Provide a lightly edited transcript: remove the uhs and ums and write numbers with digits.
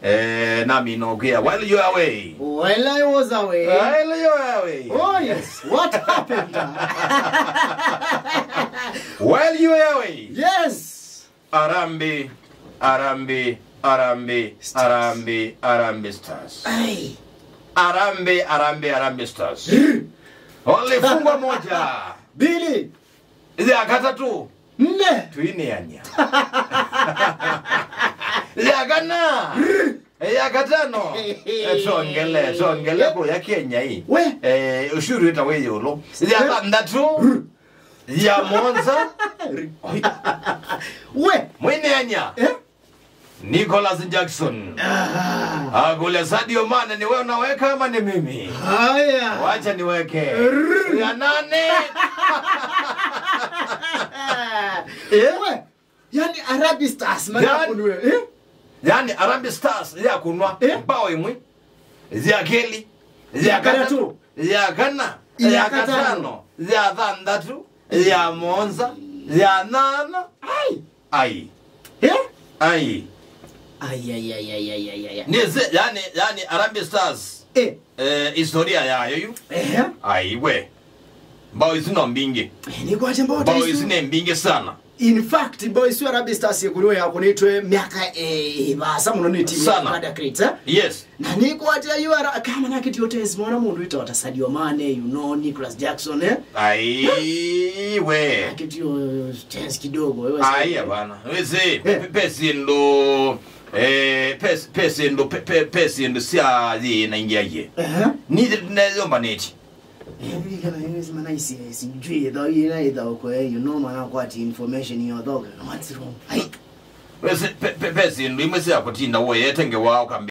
Nami nogia while you are away. While I was away. While you are away. Oh yes, what happened? While you are away. Yes. Harambee, Harambee, Harambee, Harambee, Harambee Stars. Ay. Harambee, Harambee, Harambee Stars. Walifungwa moja. Bili. Ya katatu. Nne. Tuineanya. Ya kana. Ya katano. Tongele, tongele ko ya Kenya hii. We. Ushuru ita we yolo. Ya tandatu. Ya Monza. We. Mwineanya. Eh? Nicholas Jackson. Agule Sadio Mane, ni wewe unaweka ama ni mimi? Haya. Wacha niweke. Ya nane. Eh? Yani Harambee Stars maana kunwe. Eh? Yani Harambee Stars ya kunwa bao imwe. Ya keli, ya katatu, ya kana, ya katano, ya thandatu, ya Monza, ya nana. Ai. Ai. Eh? Ai. Ai ai ai ai ai ai ai. Nize yani Harambee Stars. Eh. Historia yayo yu. Eh. Ai we. Bao izino mbingi. Ni kwaje mbao Bao izine mbingi sana. In fact boy sio Harambee Stars yekuliwe yakunitwe miaka basa muno ni timu Sana. ya Crates, eh? Yes. Na ni kwaje yu kama nakiti yote zimeona mundu ita watasadio Mane, you know, Nicholas Jackson, eh? Ai we. Nakiti yo chance kidogo wewe. Ai bana. Weze pesi ndo pesi ndo pesi ndo sia na ingia ye. Eh? Ni nezo maneti. Kana hizi maana sijui though ina idha kwa you know maana kwa information hiyo though what's wrong. Ai. Wese pesi ndo imwe sia kutinda wo yetenge wao kambi.